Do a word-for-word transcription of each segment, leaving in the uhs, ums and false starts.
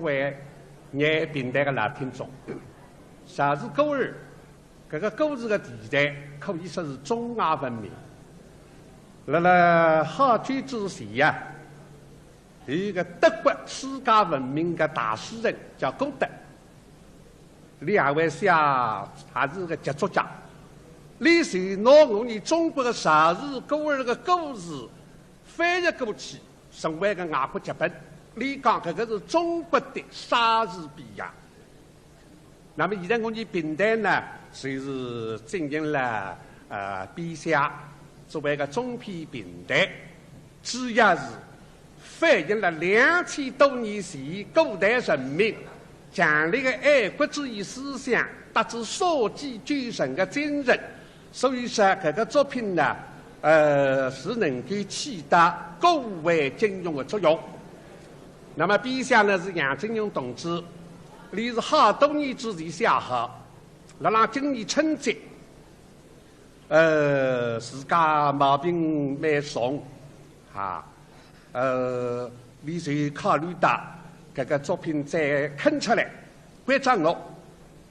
位评弹个老听众，赵氏孤儿，搿个孤儿个题材可以说是中外闻名。辣辣好几之前呀，有一个德国世界闻名个大诗人叫歌德，俚也会写，也是个剧作家。俚就拿我伲中国个赵氏孤儿个故事翻译过去， 成为个外国剧本，俚讲搿个是中国的莎士比亚。那么现在我伲评弹呢，就是进行了，呃，编写，作为个中篇评弹，主要是反映了两千多年前古代人民强烈个爱国主义思想，搭仔舍己救人个精神， 所以说，搿个作品呢，呃，是能够起到古为今用的作用。那么，编写呢是杨振宁同志，俚是好多年之前写好，辣辣今年春节，呃，自家毛病蛮重，啊， 呃，俚就考虑到搿个作品再刊出来，关照我，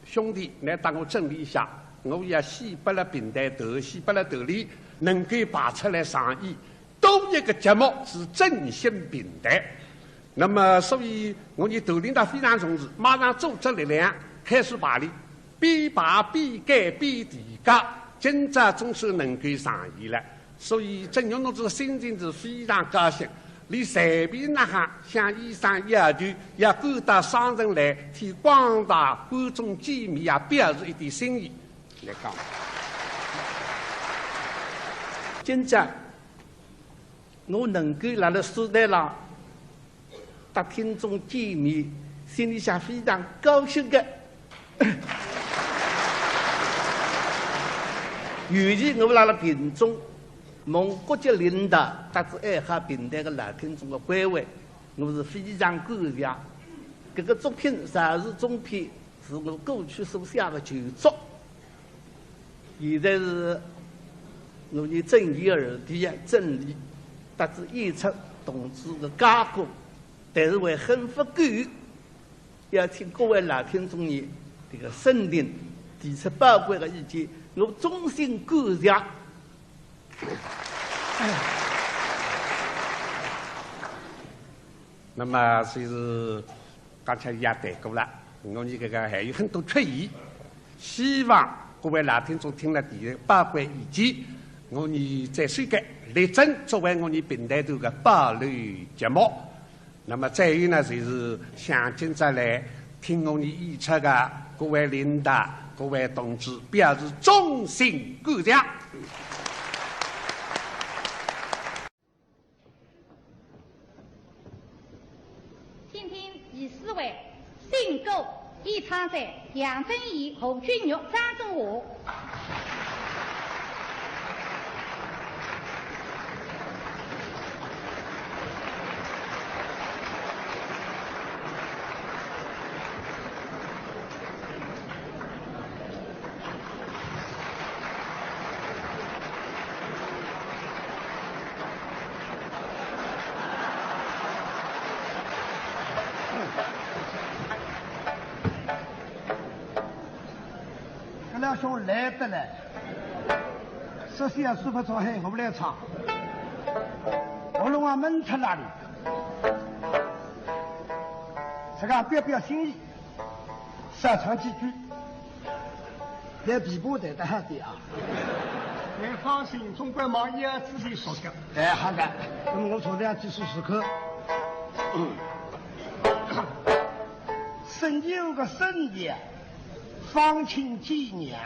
兄弟，倷搭我整理一下，我要献拨了评弹团，献拨了团里，能够排出来上演，多一个节目是振兴评弹。那么，所以我伲团领导非常重视，马上组织力量开始排练，边排边改边提高，今朝总算能够上演了。 所以振宁同志心情是非常高兴，俚随便哪哈向医生要求，要赶到商场来，替广大观众见面，也表示一点心意。来讲，今朝我能够辣辣书台浪 搭听众见面，心里向非常高兴个。尤其我辣辣评中，蒙各级领导搭仔爱好评弹个老听众个关怀，我是非常感谢。搿个作品《赵氏中篇》是我过去所写个旧作。 现在是我伲正义二弟啊，正义搭仔演出同志个加工，但是还很勿够，要请各位老听众呢，这个审定，提出宝贵个意见，我衷心感谢。那么就是刚才也谈过了，我伲这个还有很多缺陷，希望各位老听众听了提出宝贵意见，我伲再修改，力争作为我伲评弹团个保留节目。那么再有呢，就是向今朝来听我伲演出个各位领导、各位同志表示衷心感谢。 请听第四回，新歌，演唱者杨振宁、何君玉、张振华。 搿两兄来得来，说是要说勿出海，我勿来唱，喉咙啊闷出来哩，自家表表心意。 少唱几句，来琵琶弹得好点啊。侬放心，总归忙也仔细说个。哎，好的，那么我坐在这继续说课。沈有个沈爷，方卿见娘。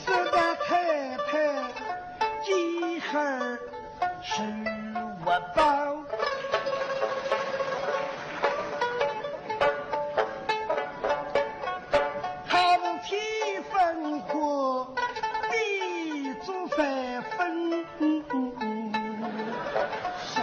说到太太几时是我包，她是七分过，地主三分 上。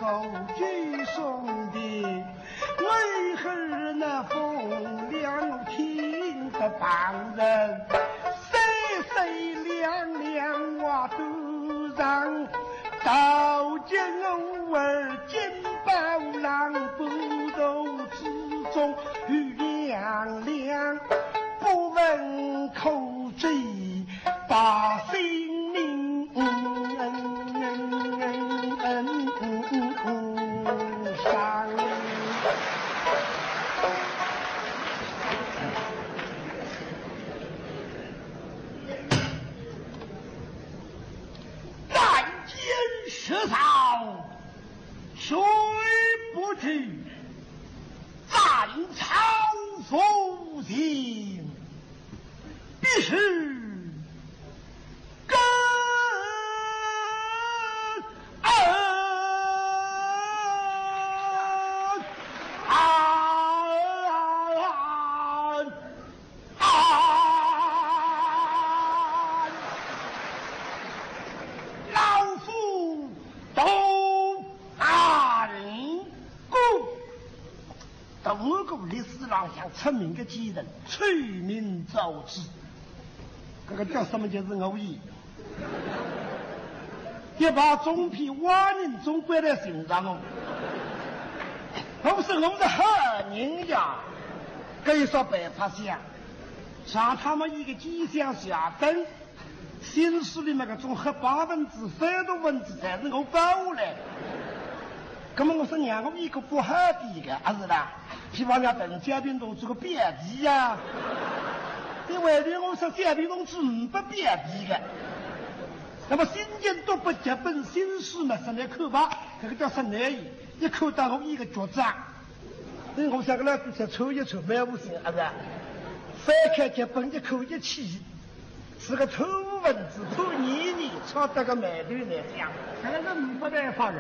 我举兄弟，为何那风凉听得旁人三岁两两话都让，道尽我儿金宝郎不动之中与两两，不问可知 把心灵伤。但见世上谁不知，斩草除情， 必是根。老夫都难过。 在我国历史浪向出名的奸人，臭名昭著。搿个叫什么？就是我爷。一把总比挖人总归来寻着我。我说我是好人呀，搿有啥办法想？让他们一个奸相下等， 新书里面搿种黑白文字、反动文字，侪是我包下来。葛么我说让我一个不好的一个，还是啦，譬方讲，鄧小平同志个表弟呀，因为呢，我说小平同志唔不表弟个。那么新近都不结婚，新书嘛，上来看吧，搿个叫啥难以，一看到我一个局长。 嗯，我想个老鬼才抽一抽，蛮无心，啊是吧？翻开结婚一口一气，是个错误文字，错年年，差得个眉头难相。搿个是没办法个，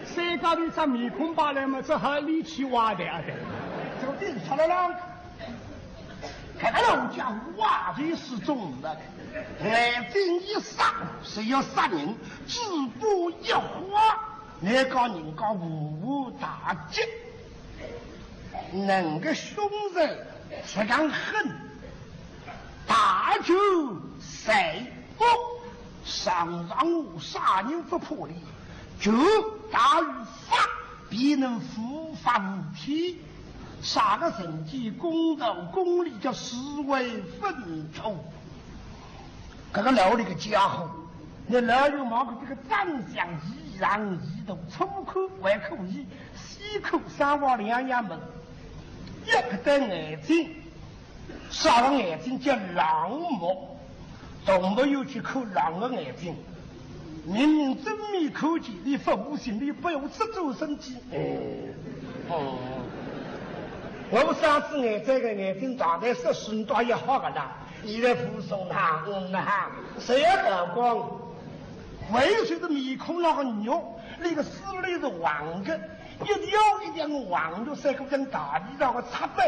三家头只面孔摆来嘛，只好里气歪的啊的。这个顶出来了，搿个老家伙啊，就是中了，眼睛一眨是要杀人，嘴巴一花， 难讲人家无无大吉，能个凶人实梗狠，大权在握，上上下下人不怕哩，权大于法，便能无法无天。啥个人间公道公理叫是为粪土。 搿个老里个家伙，你老远望看，搿个长相一样一样，初看还可以，细看三花两样门，一个对眼睛，啥个眼睛叫狼目，动物园去看狼个眼睛，明明正面看见，你勿无心，你不由自主生气。嗯，嗯，我上次眼这个眼睛长得是顺带也好个啦。 现在武松呐，嗯呐，谁也不光，为谁的面孔那个肉，那个势力是横的，一条一条横的，像个像大地上的插板，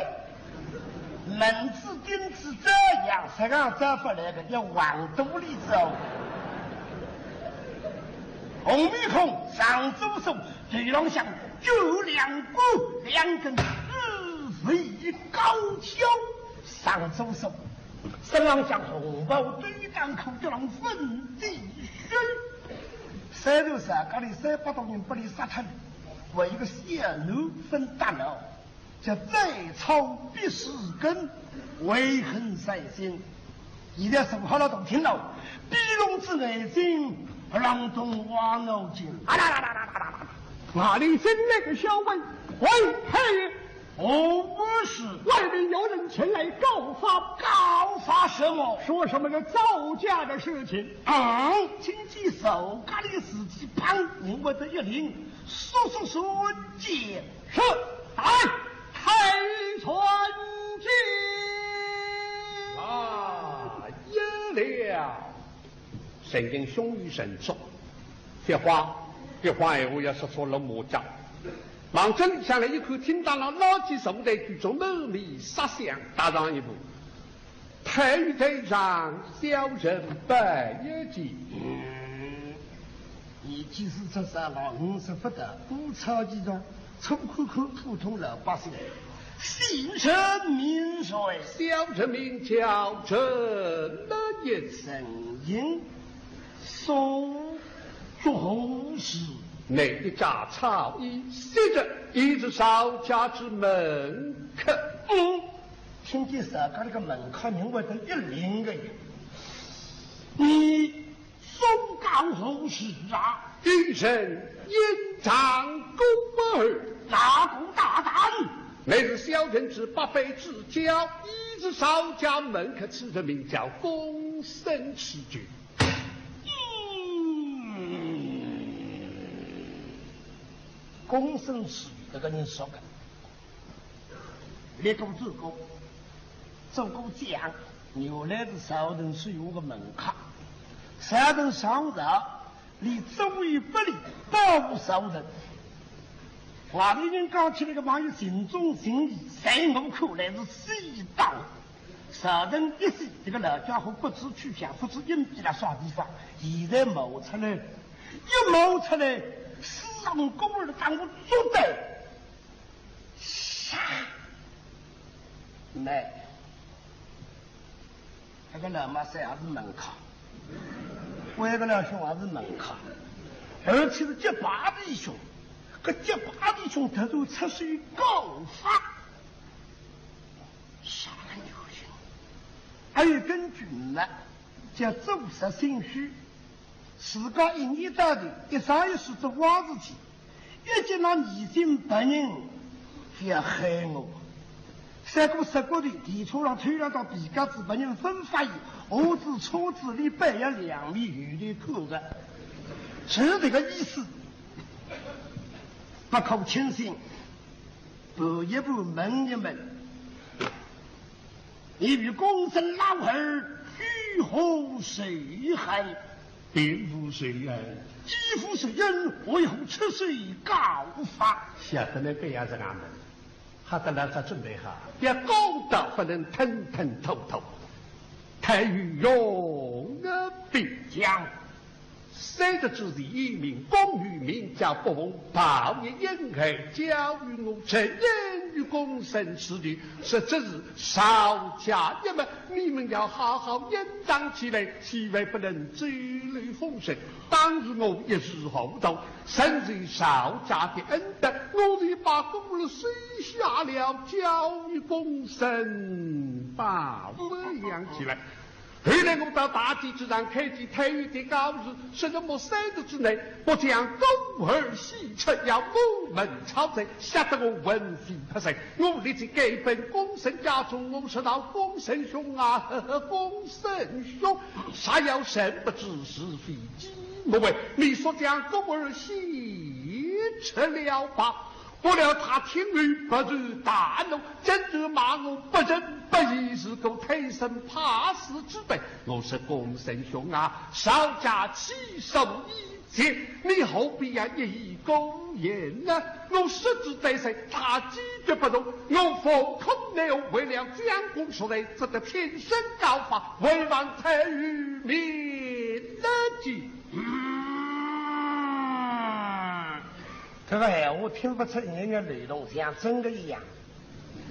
门子钉子这样，实梗扎不来的，要横肚里走。红面孔上左手，头浪向九两骨，两根紫薇高跷。 上左手，身浪向红袍对当口，就让粉底血。虽然自家里三百多人拨伊杀脱，为一个小囡勿打恼，叫斩草必除根，怀恨在心。现在坐好了大厅了，闭拢仔眼睛，让东望眼睛。啊啦啦啦啦啦啦啦！哪里进来个小鬼？喂，嘿！ 哦，不是。外面有人前来告发。告发什么？说什么个造假的事情。啊，听见自家里事体旁人会得一灵，速速传见。是。来，太传见。啊，有了。 神经凶于神速，别慌，别慌，闲话要说出了马脚。望仔里向来一看，听到了老几十代举中满面杀相，踏上一步，太太上，小人拜一见。年纪是只啥老五十不得，不超其中，粗看看普通老百姓。姓甚名谁？小人名叫陈一。陈英，所做何事？你的家草已写着，已是曹家之门客。嗯，听见曹家那个门客人会得一灵个呀。你 所告何事啊？一人应张公儿。哪个大胆？乃是小人之八辈之交，亦是曹家门客，此人名叫公孙持举。嗯，公孙持举这个人熟个。 立过做过，做过将，原来是曹仁手下个门客。曹仁上朝，连左右不离，保护曹仁。外头人讲起来个朋友情重情义，在我看来是死党。曹仁一死，这个老家伙不知去向，不知隐蔽到啥地方，现在冒出来，一冒出来，四十五公里当我捉到。 杀！没，那个老马三也是门客，我一个老兄也是门客，而且是结拜弟兄，搿结拜弟兄他都出手告发，啥个牛行？还有根据呢，叫做贼心虚。 自家一年到头，一生一世做坏事体，一见到疑心别人，就要害我。三个石骨头，电车上偷了到皮夹子，别人分发现，我只车子里摆了两面，有的看着。是这个意思，不可轻信，盘一盘，问一问。 你与公孙老二有何仇恨？并无仇恨。既无仇恨，为何出手告发？晓得了，搿样子俺们，好得了，早准备好，要讲到不能吞吞吐吐，太有用啊！必讲。 三日之前，一名宫女名叫不凤，报一应害，交与我，陈英与公孙持举，说这是曹家一门，你们要好好隐藏起来，千万不能走漏风声。当时我一时糊涂，深受曹家的恩德，我就把宫女收下了，交与公孙，保养起来。 后来我到大街之上看见太后的告示，说什么三日之内不将孤儿献出，要满门抄斩，吓得我魂飞魄散。我立即赶奔公孙家中，我说道：“公孙兄啊，呵呵，公孙兄，杀要人不知，是非己莫为，你速将孤儿献出了吧。” 不料他听后勃然大怒，竟然骂我不仁不义，是个贪生怕死之辈。我说：“公孙兄啊，曹家起手已绝，你何必要一意孤行呢？”我实在对谁，他坚决不从。我奉控内务，为了将功赎罪，只得挺身告发，为望太后明鉴。嗯。 搿个闲话听勿出一眼眼漏洞，像真个一样。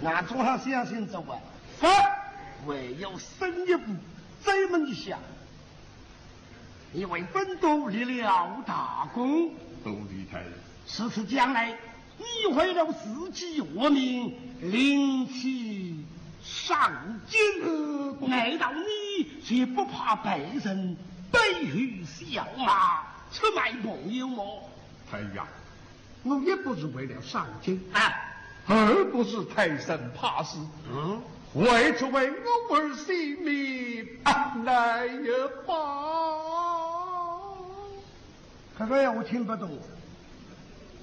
那总好相信这话，勿，还要深一步追问一下，你为本都立了大功，多谢太后。如此将来，你为了自己活命，另起上京，难道你就不怕被人背后笑骂，出卖朋友么？太后啊， 我也不是为了上京，啊，而不是贪生怕死，嗯，为只为我儿性命，啊，那也罢。搿个闲话听勿懂，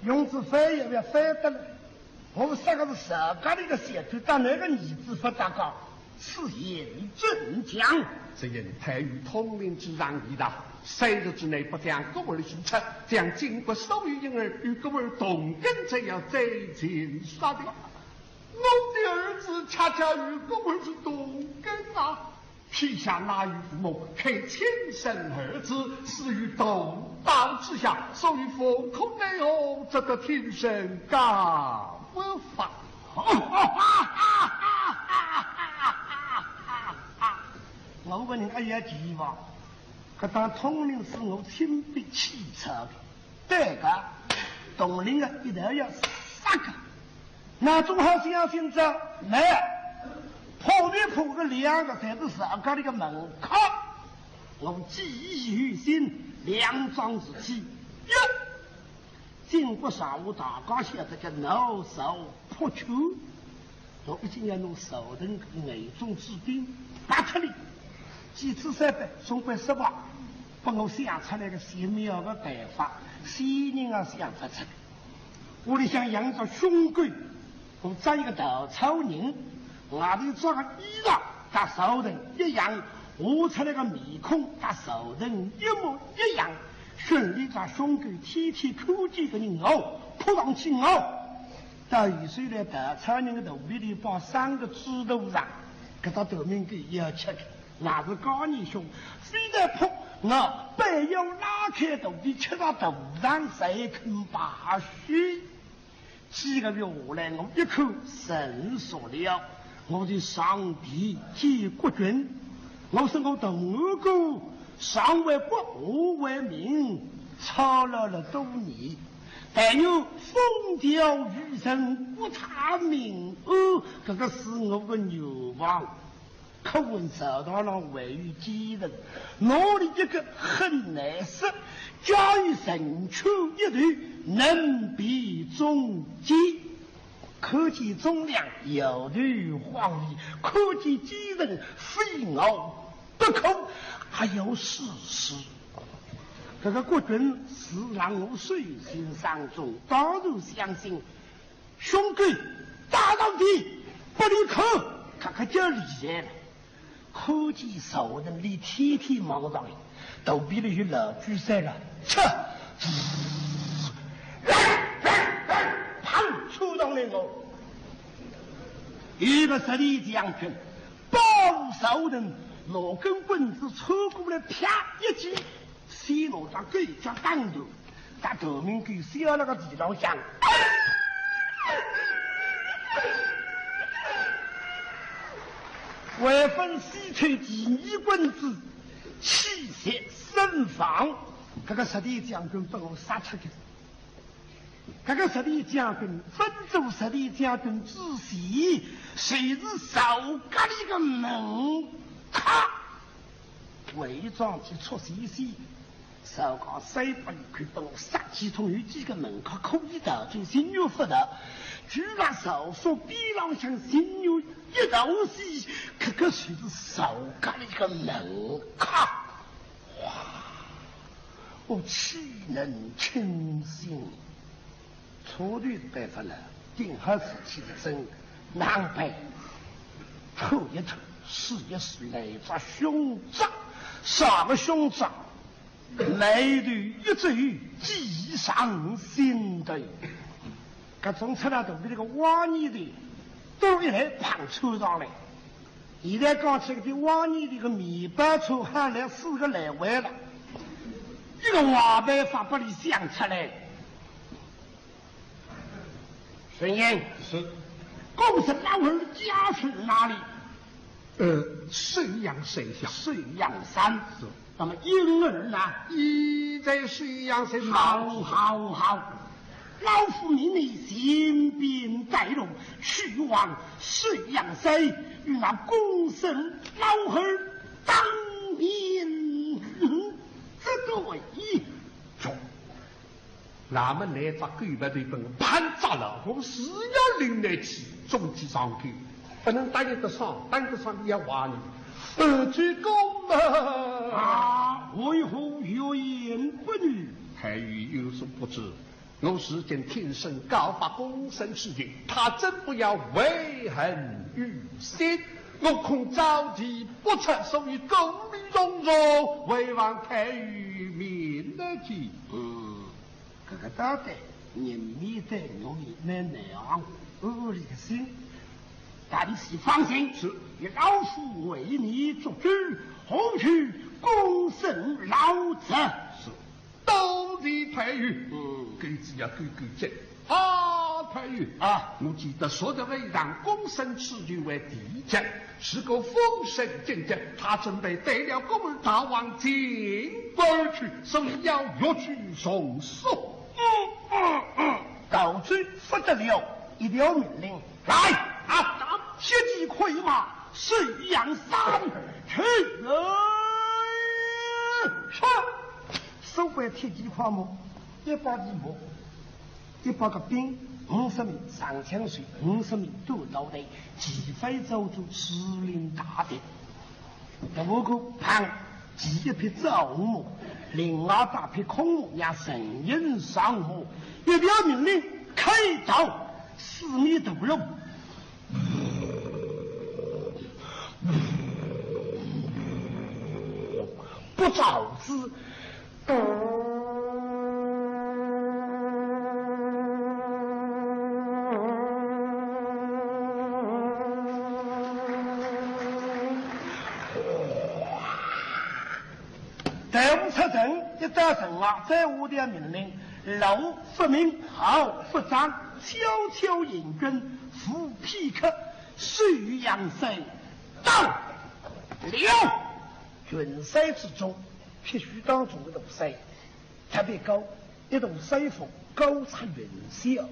用仔翻译也翻得了。我说个是自家里个小鬼，搭哪个儿子勿搭界？ 此言怎讲？只因太后通令之上已到，三日之内不将孤儿献出，将京国所有婴儿与孤儿同根，就要斩尽杀绝。我的儿子恰恰与孤儿是同根啊！天下哪有父母配亲生儿子，死于屠刀之下，所以奉孔奈何，只得挺身告发。我个人哎呀，奇怪，搿当通令是我亲笔起草的，对个，通令啊，一定要杀个。 那总好相信着，没，怕没怕个两个才是自家里个门槛。我记忆犹新，两桩事体。一，经过上午大家晓得个闹手破圈，我一定要拿手头个眼中之兵拔脱哩。几次三番，总归失败，拨我想出来个玄妙个办法，仙人也想勿出来。 屋里向养只凶狗，我扎一个稻草人，外头着个衣裳搭手头一样，画出来个面孔搭手头一模一样，训练只凶狗天天看见个人咬，扑上去咬。到后首来稻草人个肚皮里包生个猪肚肠，搿只短命狗要吃个。 那是高年兄，非但扑，我背后拉开肚皮吃到肚肠才肯罢休。几个月下来，我一看成熟了，我就上殿见国君。我说我大哥上为国，下为民，操劳了多年，但愿风调雨顺，国泰民安，搿个是我个愿望。 可问朝堂上还有奸臣，哪里一个很难说，假如臣犬一头，能辨忠奸。看见忠良摇头晃脑，看见奸臣非咬不可。哎呦，是是，搿个国君是让我首先上忠，当然相信 凶狗，打上去，拨俚看，搿个叫厉害了。看见仇人里天天望上来，肚皮里有老鬼塞了，吃，滋，来来来，砰，抽上来我。一个实力将军，保护仇人，拿根棍子抽过来，啪一记， 先拿只狗脚打断，搭短命狗摔了个地浪向。还分西头第二棍子，气绝身亡。搿个实力将军拨我杀脱个。搿个实力将军，朆做实力将军之前，侪是受过一个门槛。 违章去出西西，少讲三百里口，等我杀几通，有几个门槛可以逃脱，心愿不得。就拿少说边浪向心愿一道西，搿个就是少干了一个门槛。哇，我岂能轻信？ 错对是办法了，顶好事体是真，难办。拖一拖，试一试，来只凶兆，啥个凶兆？眉头一皱，计上心头。搿种出来肚皮里个歪念头，都一来碰触上来。现在讲起来，搿歪念头个面包车还来四个来回了，一个坏办法拨俚想出来。 陈英，是。公子老儿家住哪里？呃，寿阳山下。寿阳山。是。那么婴儿呢？已在寿阳山。好，好，好。老夫命你前边带路，去往寿阳山，与那公子老儿当面，嗯，这个为重。 那么拿只狗鼻头拨我盘扎牢，我是要领倷去，中计上钩，不能答应得上，答应得上你要坏念头。呃，这个嘛。啊，为何欲言不语？太医有所不知，我如今挺身告发公孙世情，他真不要怀恨于心，我恐招敌不出，所以顾虑重重，唯望太医明得见。嗯。 搿个大胆，人面对肉面，蛮难行，暗里个心。但是放心，是。老夫为你做主，何须公审老贼？是。多谢太尉。嗯。狗子要狗狗叫。啊，太尉。啊。我记得昨日晚上公审此事为第一讲，是个风声紧急，他准备带了各位大王进关去，所以要越剧从速。嗯，嗯，嗯。到此不得了，一条命令。 来，啊，铁骑快马，水阳山去。是。所谓铁骑快马，一百匹马，一百个兵，五十名长枪手，五十名短刀队，齐飞走出司令大营。 搿么个旁，骑一匹赤马，另外搭匹空马，让人人上马，一条命令，开道，四面大路。不招子。 队伍出城，一到城外，再下条命令，路不明，号不张，悄悄行军，无片刻，水阳山到了。云山之中，必须当中的大山， 特别高，一座山峰高出云霄，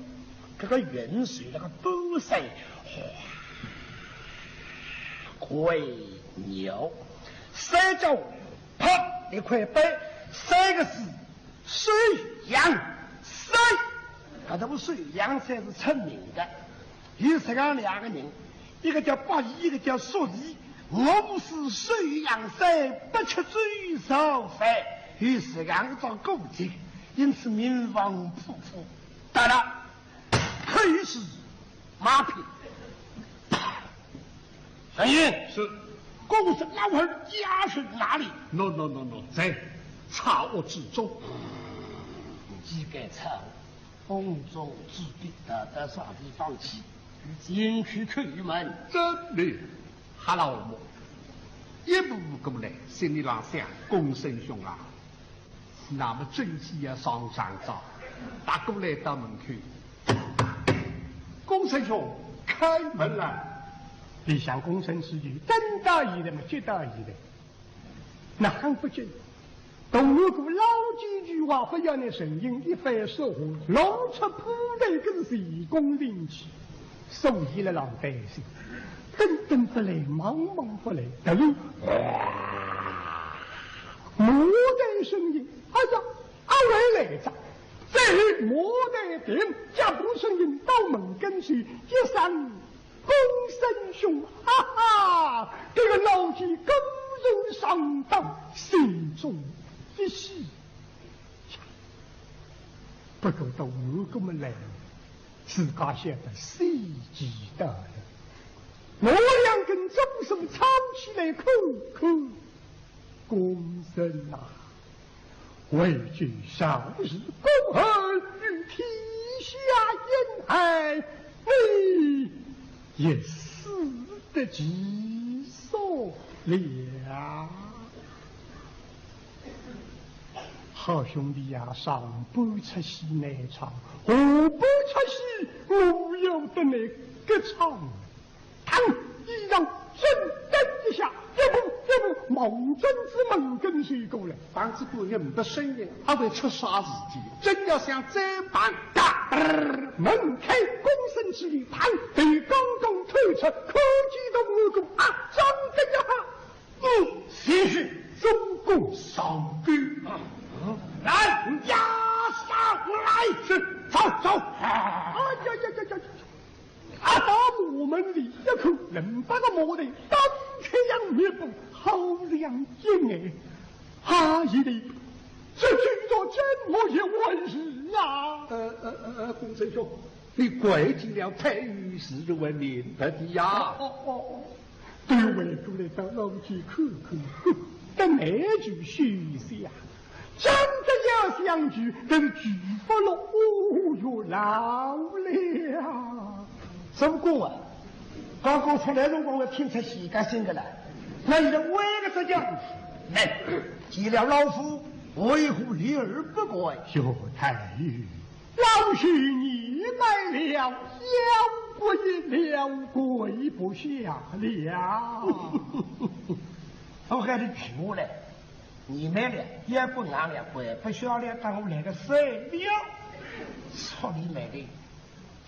搿个云随那个半山，哗，快鸟，山脚啪一块碑，三个字，水阳山。搿个水阳山是出名的，有实梗两个人， 一个叫八义，一个叫索义。我是水阳山，不吃酒造反，有实梗一桩古迹，因此名望普普。到了，可以是马匹。陈英，是。公审老贼押送哪里？喏，喏，喏，喏，在草屋之中。几个草屋。 瓮中之鳖，到得啥地方去？与前去叩门。遵命。哈老么，一步步过来，心里浪想，公审兄啊，那么真是要上上招，踏过来到门口。公审兄，开门来。里向公审是有，等到现在么，接到现在。 哪哼勿进？同我过老几句话，勿要拿声音一番说话，弄出破绽，搿是前功尽弃。所以勒浪担心，等等勿来，望望勿来，突然，哗，牡丹声音，哎呀，阿会来哉！再后牡丹停，脚步声音到门跟前，一声 公审兄，哈哈，搿个老贼果然上当，心中一喜。不过到我搿么来，自家晓得时机到了。我两根鬃须抄起来看看，公审呐， 为君少时过后，与天下因害，你也死得其所了。好兄弟呀，上半出戏难唱，下半出戏我要得你个唱。 当衣裳震动一下，一步一步望准仔门跟前过来。当仔官人没声音，阿会出啥事体？正要想再办，嘎，门开，公审之里，嘡，头刚刚探出，看见到我个啊，张得呀哈，嗯，先是中共上钩，来，押上来，是，走，走，哎呀呀呀呀！ 啊，到衙门里一看，冷巴个牡丹，当太阳面孔，好像金哎。啊，一对，这今朝怎么一回事啊？呃，呃，呃，呃，公审兄，你跪见了太尉是为免得的呀。哦，哦，哦，对，回过来到老贼看看，哼，得那就休息啊。 真的要想去，但是去不落，哦哟，老了。什么讲啊？刚刚出来辰光，我听出喜个心个了。那现在歪个只讲，来，见了老夫，为何立而不跪？有太医，老夫年迈了，腰骨一了，跪不下了。我还是举我来，年迈了，腰骨硬了，跪不下了，当我来个谁了？操你妹的！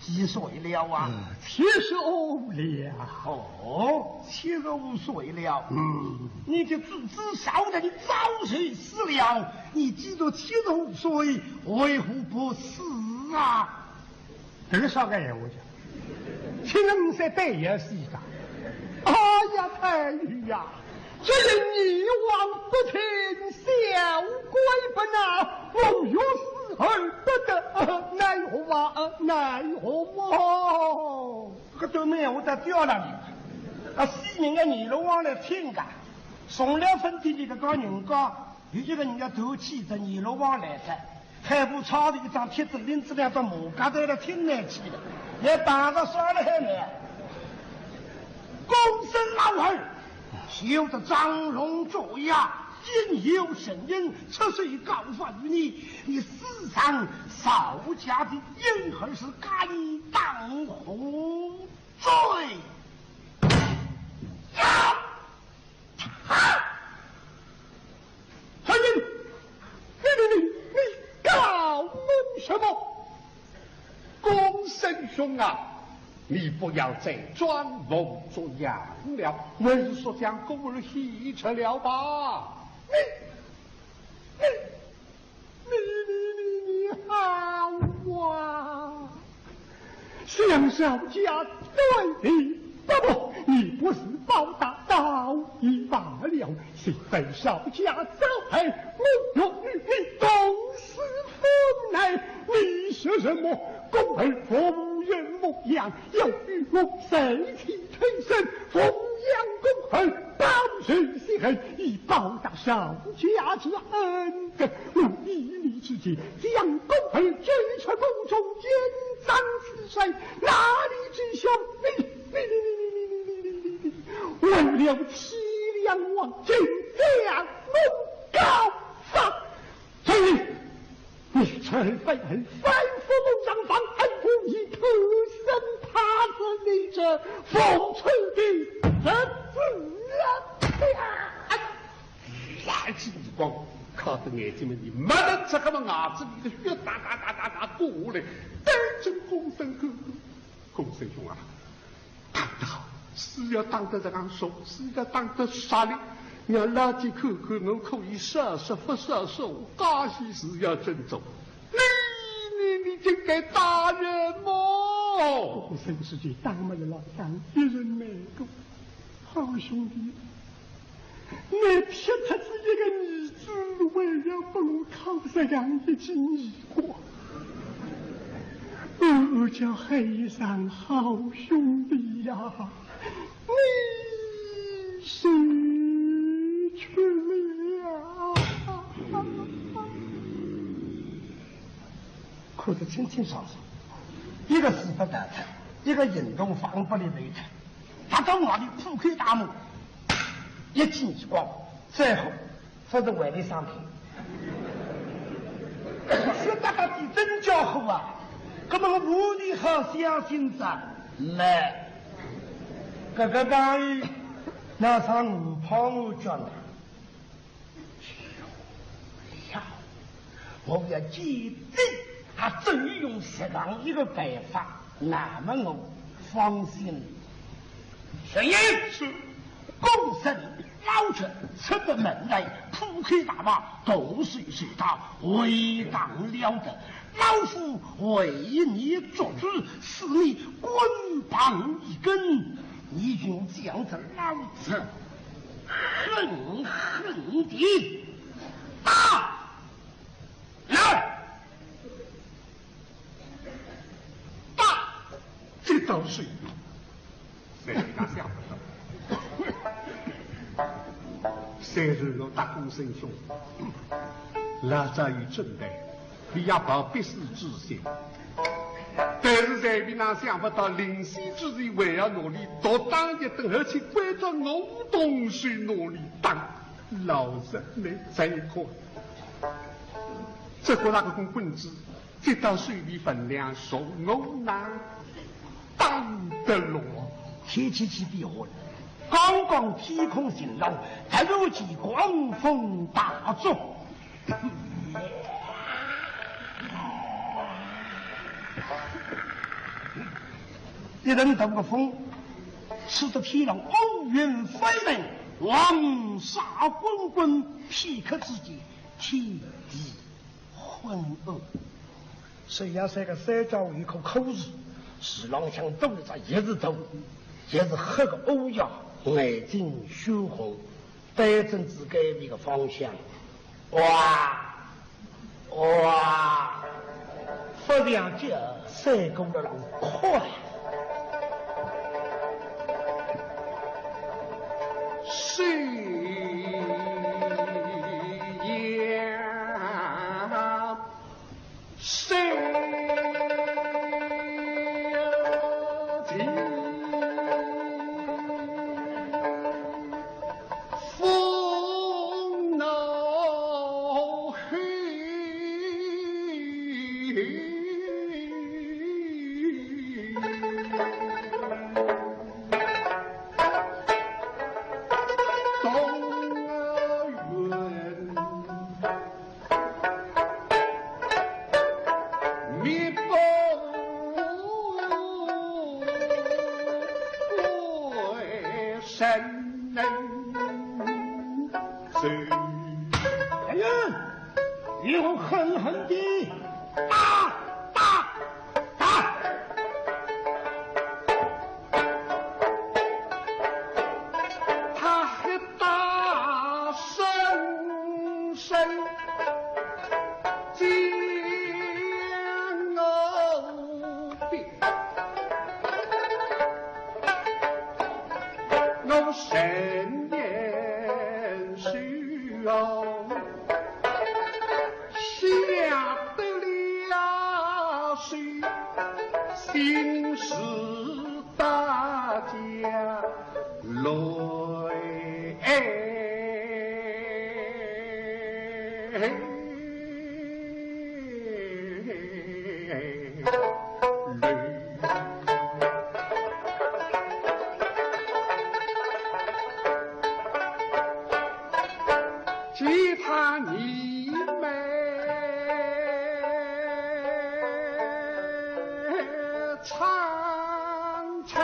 几岁了啊？七十五了。哦，七十五岁了。嗯，你的祖祖少人早就死了，你既然七十五岁，为何不死啊？这个啥个闲话讲？七十五岁对也是一个。哎呀，太医呀！ 这人你王不听，小鬼不恼，我有死而不得，奈何啊，奈何啊！搿段闲话得掉了哩。啊，死人个阎罗王来请个，从来勿听见搿个人家，有一个人家头起仔阎罗王来哉。 海部抄着一张帖子，拎仔两只马夹头来听难去了，也打个算了还难。公孙老二，有的张龙捉妖，因有神人出手告发于你，你私伤少家的婴儿是敢当何罪？呀！ 啊！陈英，你你你你告我什么？公孙兄啊，你不要再装模作样了，还是速将孤儿献出了吧。你你 你你你你好啊！想少家对你不薄，你不是报答倒也罢了，谁知少家遭害，我与你同死风来，你说什么孤儿无人牧养，要与我受气 推身，奉养孤儿，报仇雪恨，以报答少家之恩德。我依你之计，将孤儿救出宫中，隐藏起来，哪里知晓你你你你你你你你你你，为了欺良忘君，将我告发。陈英， 你这人反反复复上访，还不以偷生怕死，你这奉旨的侄子啊！拿起耳光，敲得眼睛门里没得这个么牙子里的血哒哒哒哒哒过来，对准公孙哥哥。公孙兄啊， 打得好，是要打得这样重，是要打得杀力，让老姐看看我可以杀杀不杀手，假戏是要真做。你你你竟敢打人么？我生自己打没了老张，一人难过。好兄弟，你撇脱仔一个儿子，还要把我敲这样一记耳光。 我叫海上好兄弟呀，你死去了。可是清清爽爽，一个死不得脱，一个行动方不里没脱，他到哪里铺开大幕，一记耳光，最后 说是为了上天。是大家的真家伙啊，根本无理好相信着。来，搿个讲伊，那上我跑我叫呢。呀，我要记得，他只有用这样一个办法，那么我放心。陈英，是。 公孙老臣出得门来，铺开大马，动手就打，为党了得。老夫为你作主，赐你棍棒一根，你就将这老贼狠狠地打来。 打这道水，谁家想不到。虽然我打公孙兄，老早有准备，你要抱必死之心，但是单凭哪想勿到临死之时还要拿俚毒打一顿，而且关照我动手拿俚打。老实，倷再看，搿个那个棍棍子，搿道手里分量，说我哪打得落？天气起变化了，刚刚天空晴朗，突然间狂风大作。 一阵大个风，吹得天上乌云飞腾，黄沙滚滚，片刻之间，天地昏暗。水下山个山脚有一棵枯树，树浪向坐一只一字头，一只黑个乌鸦，眼睛血红， 对准仔该面个方向，哇，哇，勿像叫山歌了，快！水呀， 水停，风怒吼。 哎呀，你要狠狠地打，打，打！ 他还大声声叫我的，我身边手啊， 下得了手，心事大家来。 其他你们唱唱，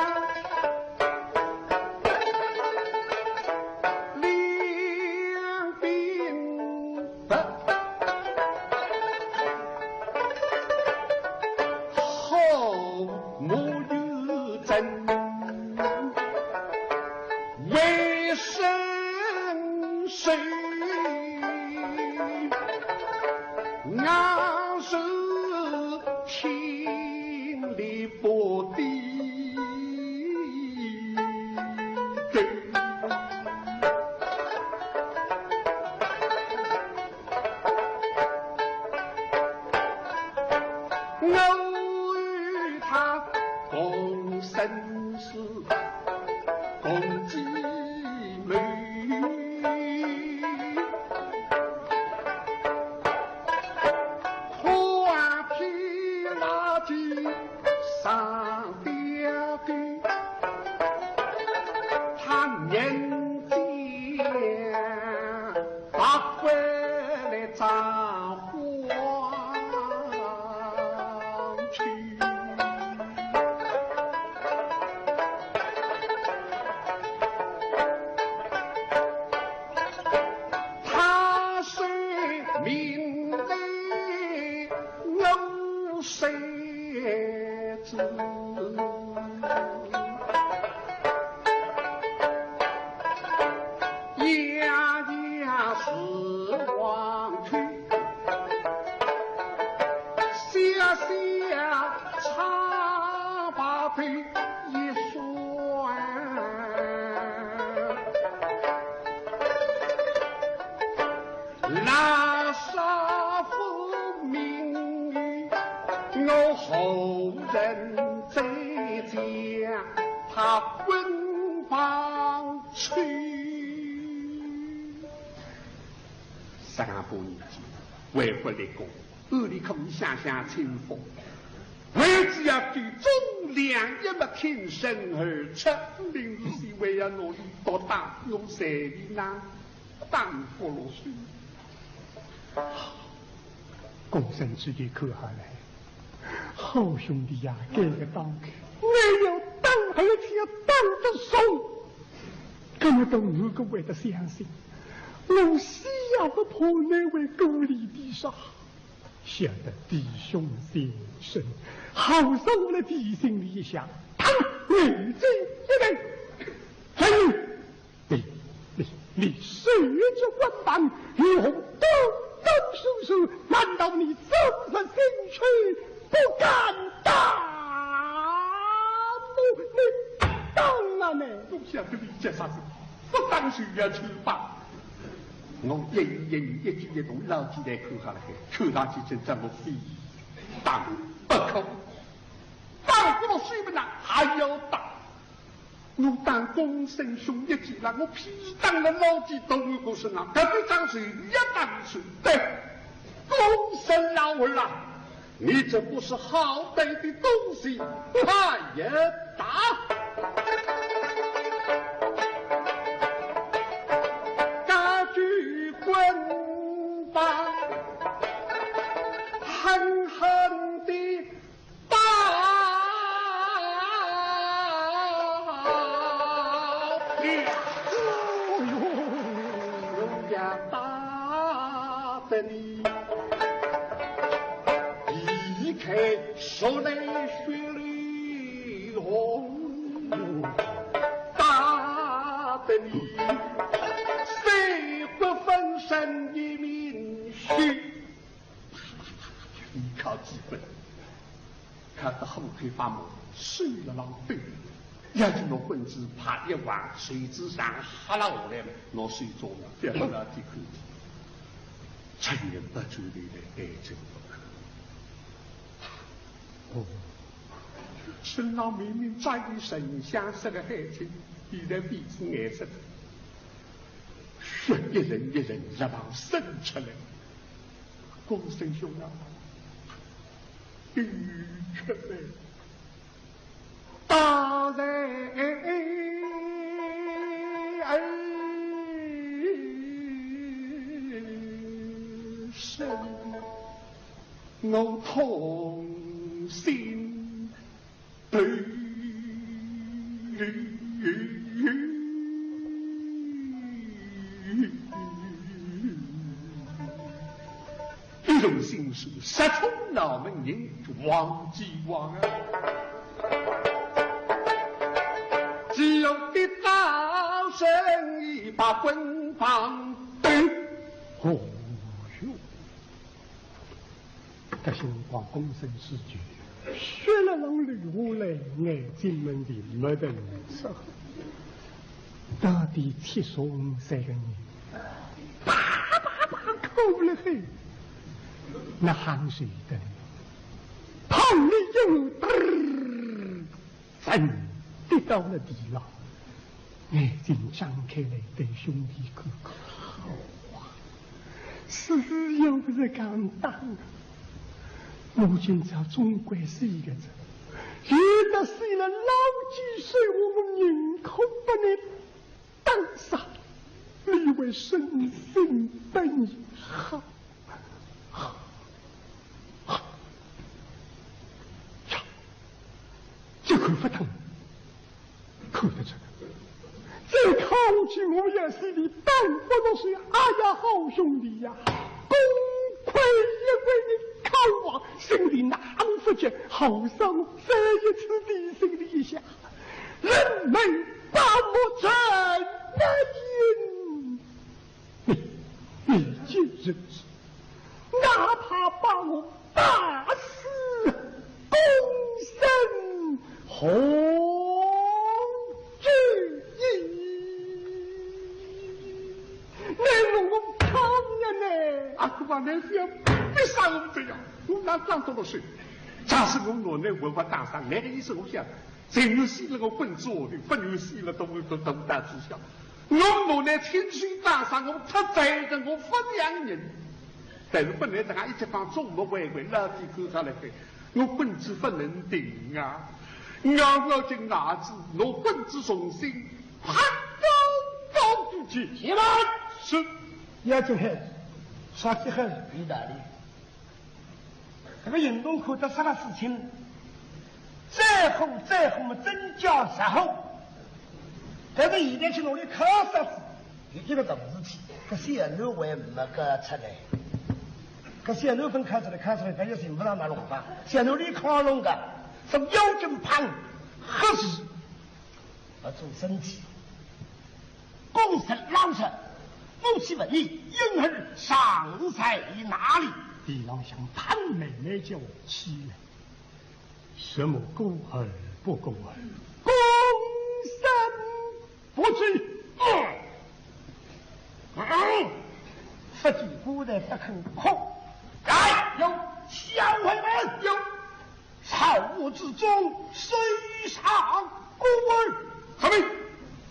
两鬓白，好没有真。 为生死，硬是挺立不得。 我与他共生死，共举眉。看天拉地上吊的，他眼睛 白花来张花去。他是明白我谁 子，夜夜是黄土，小小长白头一双。 那少妇名我何无人再将他捆绑去。十二把年纪，还不立功，暗里可以享享清风。为只要对忠良一脉挺身而出，临死还要拿伊毒打，用谁呢？ 打勿落手。公孙止就看下来，好兄弟呀，搿个当口，我要打，而且要打得重，搿么到我可会得相信，我死也勿怕，倷会故里的啥？晓得弟兄情深，好生我来提醒你一下，打，你这一人，还有 你，你，你手执棍棒，与我抖抖手手，难道你真是心虚不敢打？不，你打啊你！我晓得你急啥子，不打就要去吧。我一言一语一举一动，老几代看下来，看上去真正我非打不可。打不落手么呢，还要打。 我打公孙兄一记了，我偏打了老几头个身上，特别长手也打不出。对，公孙老儿啊，你这不是好歹的东西，打也打。搿句棍棒狠狠地 打你，我要打得你皮开肉裂血里红，打得你水骨粉身一面血。 一敲几分，敲得虎口发毛，手辣浪抖，要是拿棍子啪一横，手指上哈拉下来，拿手抓了，覅让伊看见。趁人不注意来，对症不可。哦，身浪明明着一身相色的汗衫，现在变仔颜色了，血一层一层辣浪渗出来。 公孙兄啊，你可来大人身，我痛心 一种心事，杀出脑门人望几望啊！只有得到生意把棍棒对。哦哟！ 搿辰光公孙止就血辣浪流下来，眼睛门前没得颜色。到底七十五岁个人，啪啪啪哭了嘿，哪哼受得了？砰的一声，嘚儿， 人跌到了地浪，眼睛张开来对兄弟看看，好啊，死又勿是讲打，我今朝总归死一个哉，有得死了老几岁，我们宁可不能打杀，你为生死本好。 呀，这可不得，看得出个。再看下去，我也是你打勿落手。哎呀，好兄弟呀，功亏一篑，你看我心里哪能不急？好生再一次提醒你一下，人命把莫争，那人 你，你既如此，哪怕把我打死，公孙侯之意，你我我抗了呢。啊，我那是要逼杀我们这样，我哪打得落手？咱假使我拿倷活活打伤，倷个意思我晓得，情愿死了我本子下头，不愿死了大，大，大，大之下。我拿倷亲手打伤，我太罪人，我不像人。但是本来大家一直讲众目睽睽，老底看出来个，我本子不能停啊。咬咬紧牙齿，拿本子重新拍到刀肚去。且慢！是。要紧很，啥体很？有道理。 搿个行动看得出个事情，再火再火么真叫着火。但是现在去弄里敲杀仔，有一个大事体，搿小囡还没搞出来。搿小囡分敲出来，敲出来，搿就寻勿着哪弄法。小囡里敲弄个，是要紧碰，合适。 勿做身体。公孙老臣，我请问你，婴儿伤在哪里？地浪向潘妹妹叫起来。什么孤儿不孤儿？公孙不知。嗯，嗯，不知孤儿不肯哭。来，有小孩们，有。 草屋之中，谁上孤儿？遵命。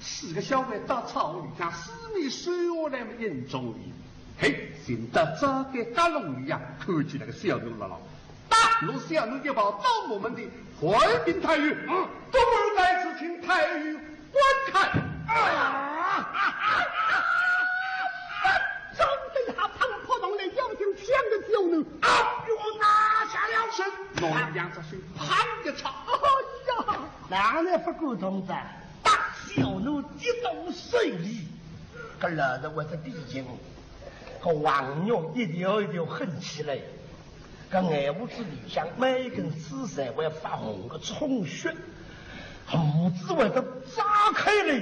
四个小孩到草屋里向，四面守下来么严重哩。嘿，寻到这个角落里呀，看见那个小囡了咯。打，拿小囡一抱到我们的回禀太医。嗯，孤儿在此，请太医 观看。啊！张飞一下扑上来，要紧抢个小囡，啊，又拿下了身，弄两只手，啪一插。哎呀！哪能不敢动的？打小囡一动手里，搿老头会得比劲，搿横肉一条一条横起来。 搿眼珠子里向每根丝侪会发红个充血，胡子会得炸开来，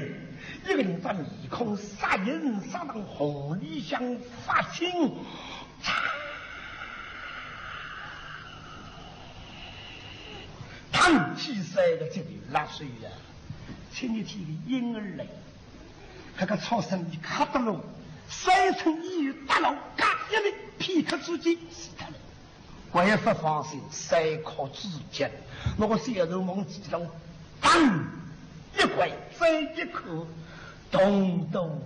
一个人只面孔杀人杀到红里向发青。嘡！嘡！起三个这里拉水了，前一天的婴儿来，搿个畜生伊卡得牢，三寸医院打牢，嘎一力，片刻之间死脱了。 还勿放心，三刻之间，那个小囡往地上当一跪，再一看，动都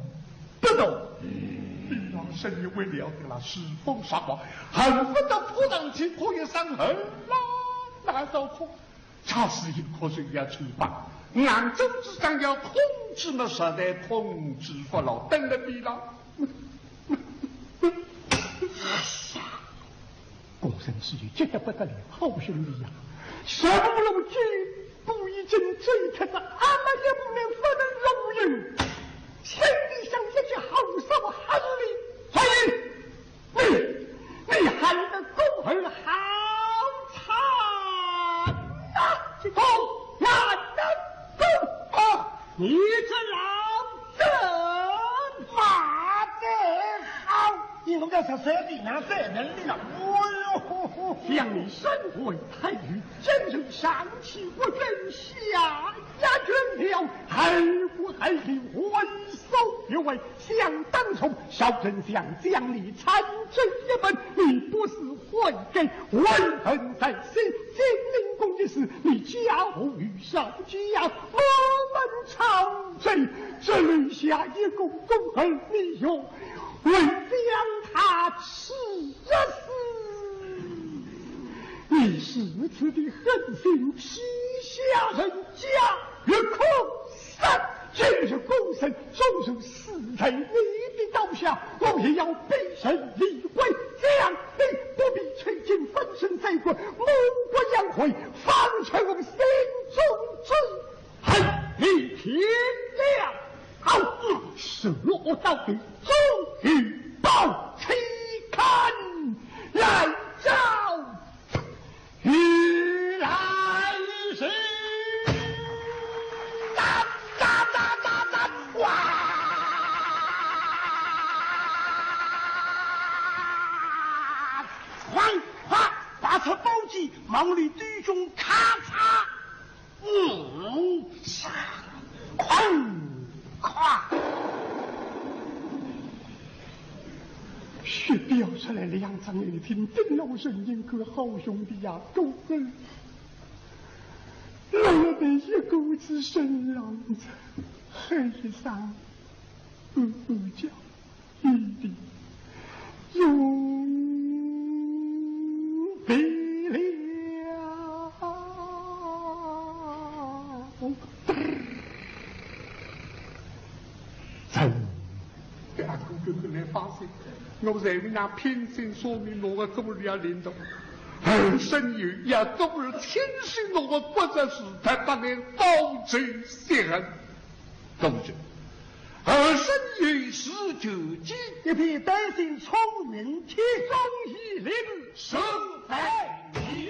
不动。李郎深夜为了得了，十分杀狂，恨不得扑上去哭一声，恨啦，那叫哭。假使有哭声要吹吧，眼珠子上要控制么，实在控制不牢，等了李郎。 公孙世友急得不得了，好兄弟呀，什么路径都已经走脱了，阿没一步能不能容忍？心里想一句好说好理，所以你，你害得孤儿好惨呐！这个难道不啊？你这老 马得好！你弄个十三的，哪三人的了？哦哟，想你身为太医，真正上气不接下压，了，还不还你还手别为。想当初，小丞相将你参政一本，你不是悔改，怀恨在心。金陵宫一事，你家父与小姐呀，我们朝政 这留下一个孤儿，你又未将他处死。你如此的狠心，欺下人家，欲哭三日孤身，纵然死在你的刀下，我也要被人立棺。这样，你不必垂尽粉身碎骨，目不扬灰，方成我心中之 恨你天良好，是我到底终于报，岂堪来招与来时。哒哒哒哒哒，哗！哐哐，拔出宝剑，望里对中咔嚓 嗯，哐哐。血一标出来两张眼睛盯牢我，声音可好兄弟呀，都很。老了的一个子身浪子，黑衣裳，嗯嗯叫，一定用不了。真 搿阿哥哥搿能发现，我在为㑚拼尽说明，我个哥儿也领着，而深有也哥儿清醒，我个骨折是他当然报仇雪恨。哥儿，而深有是就计，一片丹心聪明气，忠义立志，神在你。